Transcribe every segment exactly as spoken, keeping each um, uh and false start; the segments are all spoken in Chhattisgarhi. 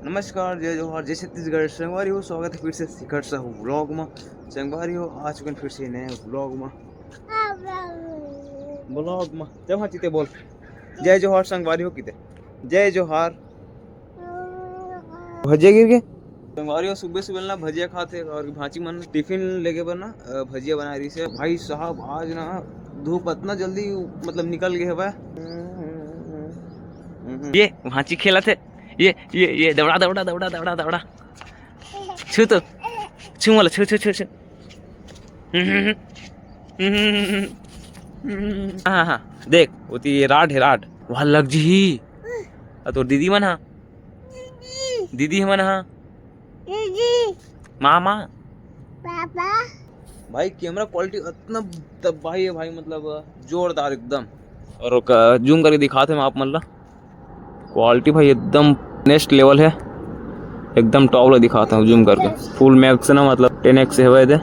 नमस्कार, जय जोहार, जय छत्तीसगढ़। संगवारी हो, स्वागत है फिर से शिखर साहू व्लॉग में। संगवारी हो, आ चुके हैं फिर से नए व्लॉग में। व्लॉग में जय भांची ते बोल, जय जोहार संगवारी हो किते, जय जोहार। भजिया गिर गे। संगवारी हो, सुबह सुबह ना भजिया खाते और भांची मन टिफिन लेके बर ना, अ, भजिया बना रही से। भाई साहब, आज ना धूप इतना जल्दी मतलब निकल गए हवय। ये भांची खेलत हे, ये, ये, ये, दौड़ा, दौड़ा, दौड़ा, दौड़ा, दौड़ा। छू तो, छू मोला, छू, छू, छू, छू। हाँ, हाँ, हाँ, देख, ओती ये राड है, राड। वहाँ लग जी। आ तोर दीदी मन हा, दीदी मन हा, मामा। भाई, कैमरा क्वालिटी इतना तबाही है भाई, मतलब जोरदार एकदम। और ओका जूम करके दिखाते हैं आप मन ला। क्वालिटी भाई एकदम नेक्स्ट लेवल है, एकदम टॉप ला दिखाता हूँ जूम करके। फुल मैक्स ना, मतलब टेन एक्स है भाई दे।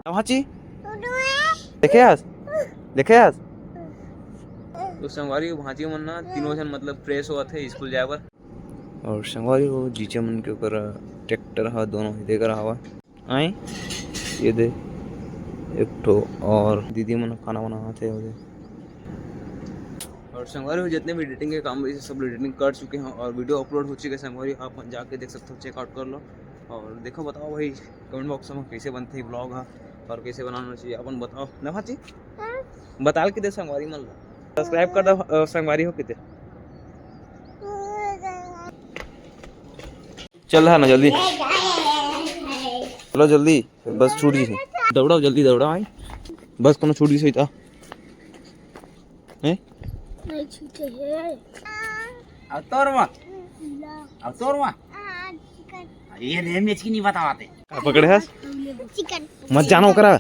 भांची देखे हस, देखे हस। तो संगवारी हो, भांची मन ना तीनों जन मतलब फ्रेश होवत हे स्कूल जाए बर। और संगवारी हो, जीजा मन के ऊपर ट्रैक्टर हा, दोनों ही देकर हवा। आए, ये दे एक ठो। और दीदी मन खाना बनावत हे ओदे। और संगवारी हो, जितने भी एडिटिंग के काम रहिस हे, सब एडिटिंग कर चुके हैं और वीडियो अपलोड हो चुके हैं। संगवारी हो, आप मन जाके देख सकते हो, चेकआउट कर लो। और देखो, बताओ भाई, कमेंट बॉक्स में कैसे बनते हैं व्लॉग हा और कैसे बनाना चाहिए, अपन बताओ ना भांची। बता के दे संगवारी मन ला, सब्सक्राइब कर दो, अ, संगवारी हो किते। चल रहा ना जल्दी, चलो जल्दी, बस छूट जी, दौड़ाओ जल्दी, दौड़ाओ आई, बस कोनो छूट जी सही था। हैं? नहीं छूटे है। अब तोर मा, अब तोर मा। ये रे मेचकी नहीं बतावाते। का पकड़े हस? चिकन। मत जानो ओकरा।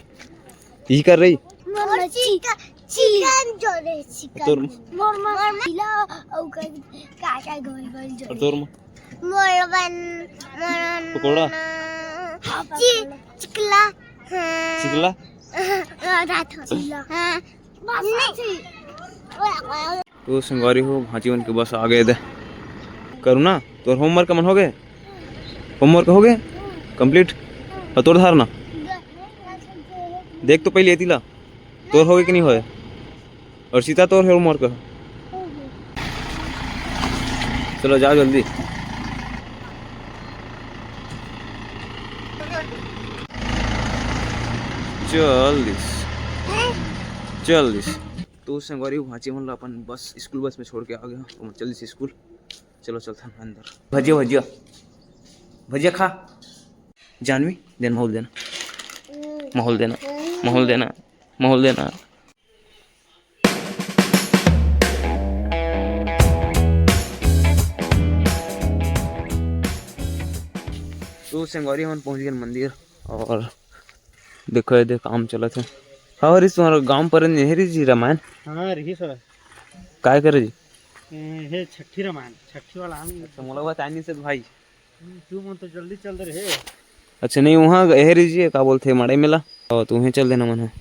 ई कर रही। मोर चिकन, चिकन जो रे चिकन। तोर मा। मोर मा ढीला, औ का, का, का गोल गोल जो। और तोर मा। मोर बन, मोर पकौड़ा। चि-, चिकला। हाँ। चिकला? हाँ, रात हो। चिकला। हाँ। बस ऐसे ही। तो संगवारी हो, भांची मन के बस आ गए दे। करुणा, तोर होमवर्क मन हो गए? होमवर्क हो गए कंप्लीट? और तोर धारना देख तो पहले एती ला, तोर हो गए कि नहीं होए? और सीता, तोर होमवर्क? चलो जाओ जल्दी। चल दिस, चल दिस। तो संगवारी हो, भांची मन ला अपन बस, स्कूल बस में छोड़ के आ गया, तो मैं चल दिस स्कूल। चलो चलथन अंदर। भजिया, भजिया, भजिया खा। जानवी, देन माहौल देना, माहौल देना, माहौल देना, माहौल देना। तो संगवारी हमन पहुंच गए मंदिर और देखो, ये दे काम चलत हे। हाँ, रिस तुम्हारा गांव पर नहीं है रिस जी रामायण? हाँ, रही सर। काय करे जी? ए, हे छठी रामायण, छठी वाला हम। अच्छा, मोला बताय नहीं से भाई। तू मन तो जल्दी चल दे रहे। अच्छा, नहीं, वहाँ हे रिस जी, का बोलते, मड़ई मेला, और तुम्हें चल देना मन है।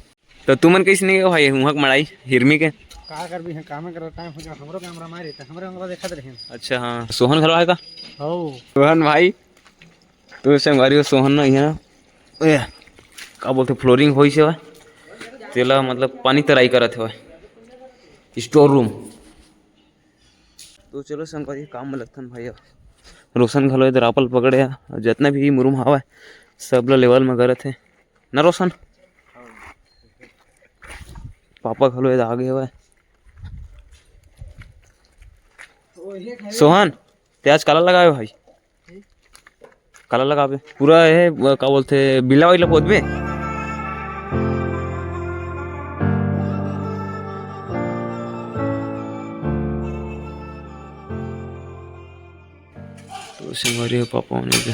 तो तुमन कैसे नहीं गए भाई वहाँ के मड़ई हिरमी के? का करबी है, काम कर टाइम हो जा, हमरो काम रमाए रहता, हमरे अंगवा देखत रहे। अच्छा, हाँ, सोहन घलो आएगा। हो। सोहन भाई, तो संगवारी हो, सोहन ना यहाँ, ए, का बोलते, फ्लोरिंग होइस हवय, तेला मतलब पानी तराई करत हवय, स्टोर रूम। तो चलो संगवारी, काम में लगथन भाई। अब रोशन घलो इधर आपल पकड़े हे, अउ जितना भी मुरुम हवय, सब ला लेवल में करत हे ना रोशन। पापा घलो इधर आगे हवय। सोहन, ते आज काला लगावे भाई? काला लगाबे? पूरा हे, वो का बोलथे, बिल्ला वाइला पोतबे? तो संगवारी हो, पापा होने दे।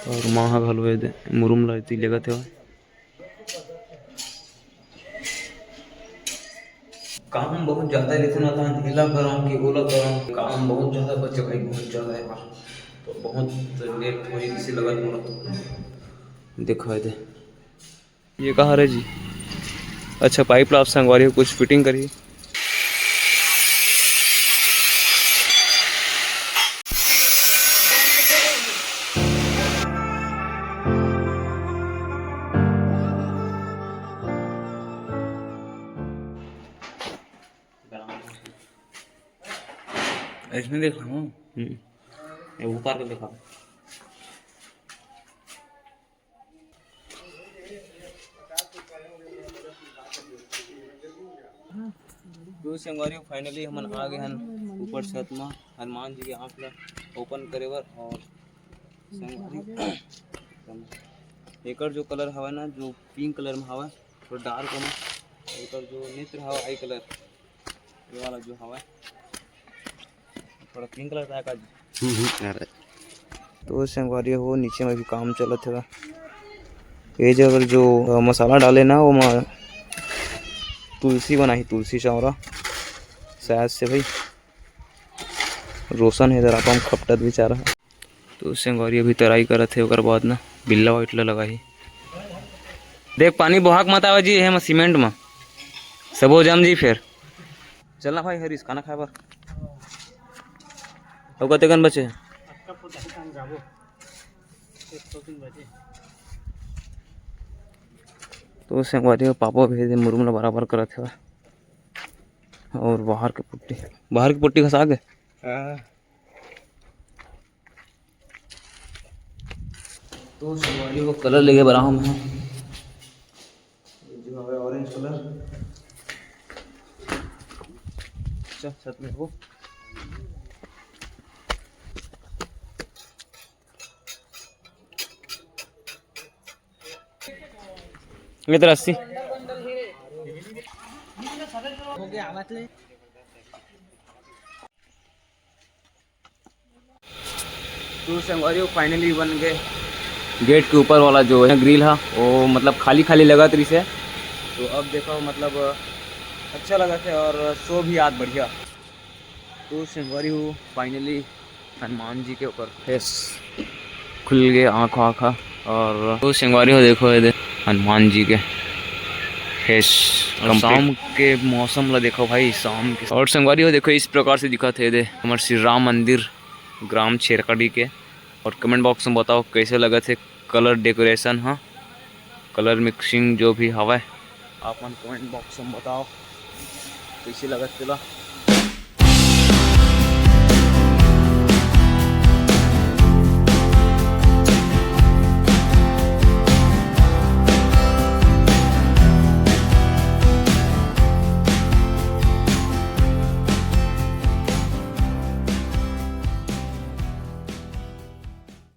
और माँ हा घलो ए दे, मुरुम ला एती लेगत हे। काम बहुत ज्यादा रहिथे ना, तहाँ एला करव कि ओला करव, काम बहुत ज्यादा बचे भाई, बहुत ज्यादा हे यार। तो बहुत लेट होही जैसे लगत मोला तो। देखो ये दे, ये कहाँ रहे जी? अच्छा, पाइप ला आप संगवारी हो कुछ फिटिंग करी। इसमें देख रहा हूँ। हम्म, ये ऊपर को देखा। तो संगवारी, finally हमन आ गए हन ऊपर छत म हनुमान जी के आँख ला open करे बर। और संगवारी, एकर जो colour हवय ना, जो pink colour में हवय, थोड़ा dark में, एकर जो नेत्र हवय, eye colour, ये वाला जो हवय, थोड़ा pink colour का है का जी? हम्म, हम्म, आ रहा है। तो संगवारी हो, नीचे में भी काम चलत हवय। ये जगह जो, अ, मसाला डाले ना, वो मा-, तुलसी बनाही, तुलसी चौरा शायद से भाई। रोशन हे दरा पाम खपटत बेचारा। तो संगवारी अभी तराई करत हे, ओकर बाद ना बिल्ला white ला लगाही। देख, पानी बोहाक मत आवे जी, हे म सीमेंट म सबो जम जी। फेर चलना भाई हरीश, खाना खाए बर। अउ कतेकन बचे? तो संगवारी हो, पापा भी मुरुम ला बराबर करत हे। और बाहर के पुट्टी, बाहर के पुट्टी घसा के। हाँ। तो संगवारी हो, colour लेके बर आहूँ मैं, जो हवे orange colour। अच्छा, छत में हो। ये तो रस्सी। तो संगवारी हो, finally बन गए gate के ऊपर वाला जो है grill हा, वो मतलब खाली खाली लगत रहिस हे। तो अब देखो, मतलब अच्छा लगत हे और show भी आत बढ़िया। तो संगवारी हो, finally हनुमान जी के ऊपर face खुल गए, आँख आँख हा। और तो संगवारी हो, देखो ये दे हनुमान जी के face। और complete शाम के मौसम ला देखो भाई, शाम के। और संगवारी हो, देखो इस प्रकार से दिखत हे दे हमर श्री राम मंदिर ग्राम छेरकड़ी के। और comment box में बताओ कैसे लगत हे colour decoration हा, colour mixing जो भी हवय, आप मन comment box में बताओ कैसे लगत हे तेला।